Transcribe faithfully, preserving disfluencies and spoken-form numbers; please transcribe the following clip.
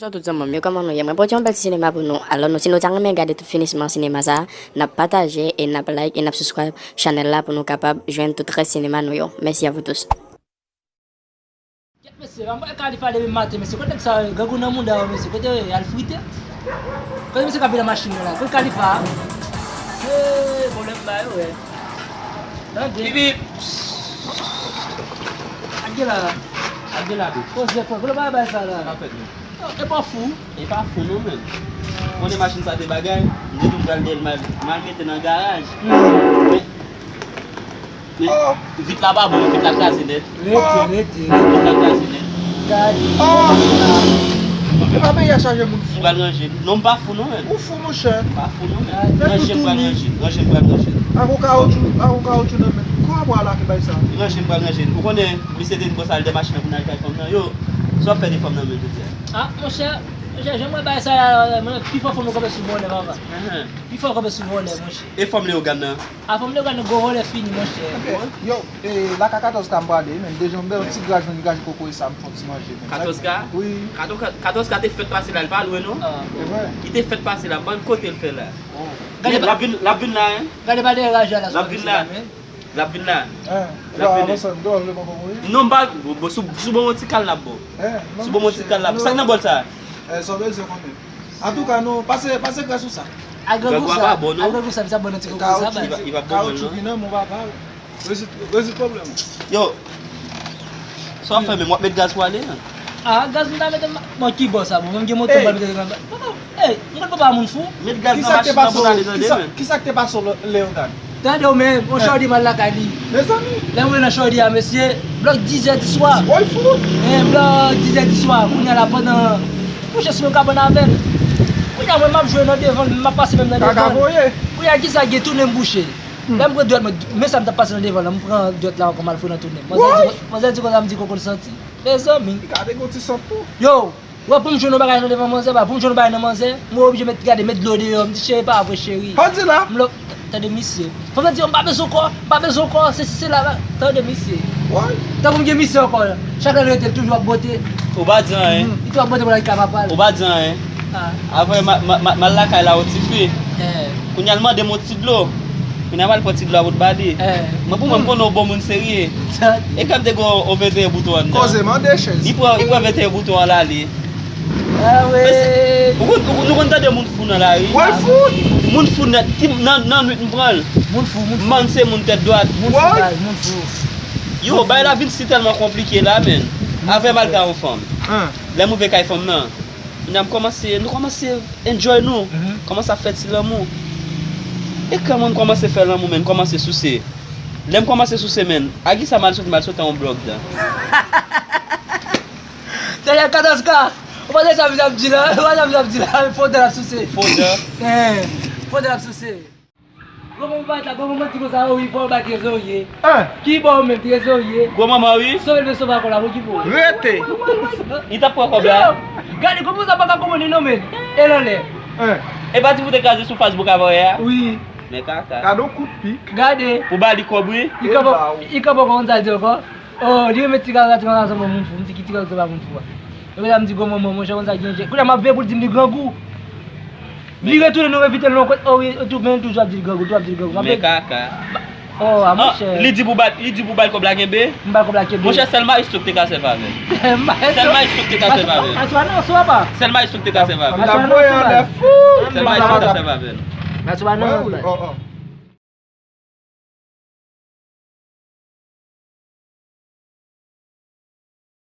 Bonjou tout zanmi m yo, kòman nou ye? Mwen pote yon bèl ti sinema pou nou. Alò, nou, si nou ta renmen gade tout finisman sinema sa, n ap pataje e n ap like e n ap subscribe chanèl la pou nou kapab jwenn tout rès sinema nou yo. Merci à vous tous. Kèt mesye, m wè Khalifa depi maten, mesye. Kote nèg sa yo, grangou nan mouda yo, mesye? Kote yo ye? Al frite? Kote mesye k ap vin nan machin nan la? Kote Khalifa a? Hey, pwoblèm ba yo, wè. Tande. Bip, bip. Ak de la. Ak de la, bip. Poze, frè. Kote bagay sa la? Sa fèt, non. E pa fou. E pa fou non, menm. Konnen machin sa te bagay, m te tou pral dèyè l, mal, mal mete nan garaj. Men, men, vit la pa bon, vit la kraze nèt. Rete, rete, rete. Vit la kraze nèt. Gade. Ah! Epa peyi a chaje moun fou. M pral ranje l. Non, m pa fou non, menm. Ou fou, monchè. M pa fou non, menm. Gade. Ranje, m pral ranje l. Ranje, m pral ranje l. Ak yon kawotchou, ak yon kawotchou nan men. Kòman pou al ak bagay sa? Ranje, m pral ranje l. Ou konnen, misye te di konsa, al dèyè machin nan pou n al kay fanm nan. Yo, sa w ap fè de fanm nan menm jodi a? Ah, monchè, monchè, jan m wè bagay sa la, mwen, pi fò fanm yo kanpe sou vòlè, papa. Ahan. Pi fò kanpe sou vòlè, monchè. E fanm Leyogàn nan? Ah, fanm Leyogàn nan gwo vòlè fini, monchè. Ok. Yo, e, lakay katòz K m prale, men deja m bè yon ti graj, yon graj kokoye sa, m fè yon ti manje, men. Katòz K? Wi. Katòz K, katòz K te fèt pase la, li pa lwen, non? Ah. Se vre? Li te fèt pase la, ban m kote l fè la. Oh. Men l ap vin, l ap vin la, en. Gade pa dèyè raja la, l ap vin la. L ap vin la. Hein, l ap vini. Avanse, m dòmi, m poko mouri. Non, m pa, bon, sou, sou bon ti kal n ap bon. Hein, non, sou bon ti kal n ap bon. Sa k nan bòl sa? Eh, sa w bezwen konnen. Antouka, non, pase, pase grès ou sa. Al grangou sa, al grangou sa, sa bon nan ti koko sa, baz. Li va, li va bon, non. Kawotchou ki nan men w, papa. Rezoud, rezoud pwoblèm ou. Yo, sa w ap fè menm, w ap met gaz pou ale, an? Ah, gaz m ta mete, bon, ki bò sa, bon, mwen m gen moto, m pral mete gaz. Ey, m konn papa moun fou. Met gaz nan machin nan pou n ale, tande, men. Kisa k te pase w, Leyogàn? Tande w menm, yon chòdi m al lakay li. Mezanmi. Lè m rive nan chòdi a, mesye, blòk dizè di swa. Woy, fou. Eh, blòk dizè di swa, kounye a la pandan, monchè, sou menm kabann avè l. Kounye a, mwen, m ap jwe nan devan l, m ap pase menm nan devan l. Kaka voye. Kounye a, kisa gen, tounen m bouche. Lè m pran dwèt mwen, men sa m t ap pase nan devan l, m pran dwèt la ankò, m al foure nan tounen. Manzè di, manzè di konsa, m di koko l santi. Mezanmi. Li ka te gon ti sant tou. Yo, Wè, pou m jwenn yon bagay nan devan manzè, ba, pou m jwenn yon bagay nan manzè, mwen oblije met, gade, met dlo deyò. M di, cheri, pa vre, cheri. Sa w di la? M lò, tande misye. Fanm nan di, m pa bezwen kò, m pa bezwen kò, se si, se la, la. Tande misye. Tankou m gen misye ankò. Chak lè l rete, l toujou ap bote. Ou pa di anyen. Li tou ap bote pou l al ka papa l. Ou pa di anyen. Avan, m al lakay la, yon ti fi. Kounye a, l mande m yon ti dlo. Kounye a, m al pran ti dlo a pou l ba li. Mwen, pou mwen, m konnen w bon moun serye. E kòm te gen yon venteyen bouton anndan. Koze, mande chèz. Li pran, li pran venteyen bouton an, l ale. Awe. Ou konn, ou konn, nou konn tande moun fou nan lari. Wè fou. Moun fou nan, nan, nan nwit m pran l. Moun fou, moun fou. Mann se moun tèt dwat. Moun fou, guys, moun fou. Yo, bagay la vin si tèlman konplike la, menn. Avè m al kay yon fanm. Lè m rive kay fanm nan, kounye a m kòmanse, nou kòmanse enjoy nou. Kòmanse ap fè ti lanmou. E kòman m kòmanse fè lanmou, menn, m kòmanse souse. Lè m kòmanse souse, menn, a kisa m al soti, m al sote yon blòk dan. Dèyè katòz K. Ou pa tande sa misye ap di la? Ou pa tande sa misye ap di la? Fo dan l ap souse. Fo dan. Eh, fo dan l ap souse. Gwo manman pa t la, gwo manman di konsa, wi, fò w bay trezorye. Ki bò ou menm, trezorye? Gwo manman, wi. Sove l, men sove akò la, pou ki bò? Rete. Li t ap pran kòb la. Yo, gade, gwo manman sa pa ka konprann li non, menn. E l anlè. E pa di pou te kraze sou Facebook avan yè a? Wi. Men kaka. Gade yon kout pik. Gade. Pou ba li kòb, wi. Li kanpe, li kanpe ankò, konn sa l di ankò. Oh, li renmen ti kaka, ti kaka, sa moun fou. M di ki ti kaka, sa moun fou a. Epi la, m di gwo manman, monchè, konn sa ki gen. Kounye a, m ap veye pou l di m li grangou. Li retounen, nou envite l nan yon kote, oh, wi, tou, men l toujou ap di l grangou, toujou ap di l grangou. Men kaka. Oh, a, monchè. Li di pou ba, li di pou ba l kòb la kenbe? M ba l kòb la kenbe. Monchè, sèl Maestro k te ka sèvi avè l. Sèl Maestro k te ka sèvi avè l. Maestro a nan sou apa? Sèl Maestro k te ka sèvi avè l. Maestro a nan sou apa? Sèl Maestro k te ka sèvi avè l. Maestro a nan sou apa?